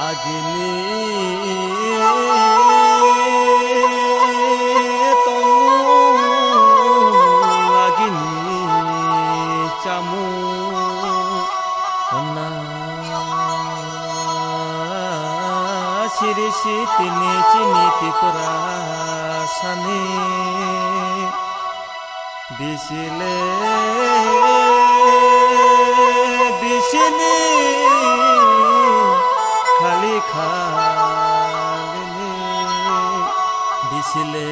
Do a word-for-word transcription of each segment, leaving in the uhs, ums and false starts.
Agini tongmung, agini chamung, honna siri si tini chini Tripura sani. Bisile, bisini, khali khalini, bisile,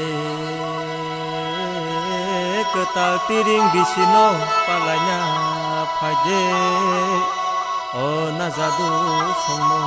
kwtal tiring bisino palaina phaide, o najadu songno.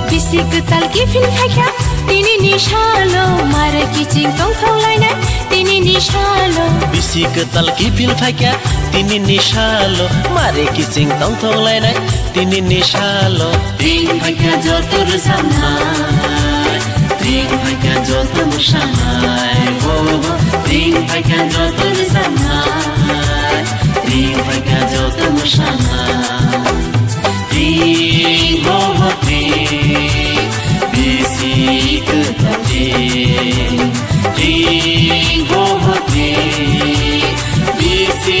Bisi kwtal kiphil phaikha, tini ni salo mare kiching tongthok lainai, tini ni salo. Bisi kwtal kiphil phaikha, tini ni salo mare kiching tongthok lainai, tini ni salo. Tring phaikha joto rwchapnai, tring phaikha joto mwsanai, oh, tring phaikha joto rwchapnai, tring phaikha joto mwsanai. Tring, oh, tring, bisi kwtal tring. Tring, oh, tring, bisi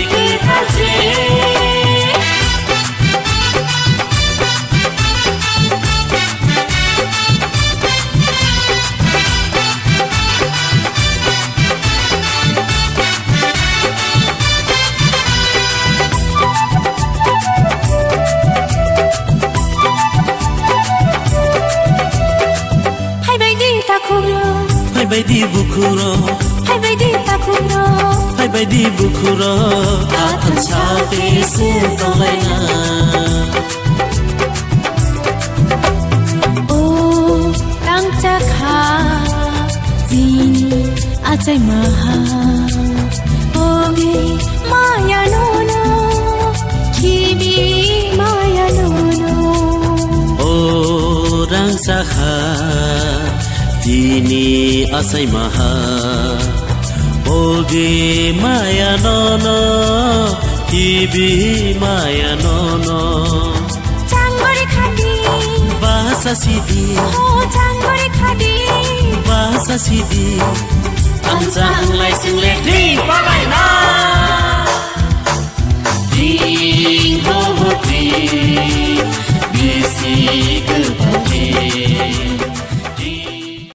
kwtal tring. Phaibai di takhukro. Phaibai di bukhukro. Phaibai di takhukro. Phaibai di bukhukro. Athang sa te se tonglaina. O rangchakha chini achai maha, ogi maya nono, khibi maya nono. O rangchakha chini achai maha, ogi maya nono, khibi maya nono. Changori khadi. Bahasa sidi. Oh, changori khadi. Bahasa sidi. Ang sang lai sing le di palai na. Di ho ho di. Bisi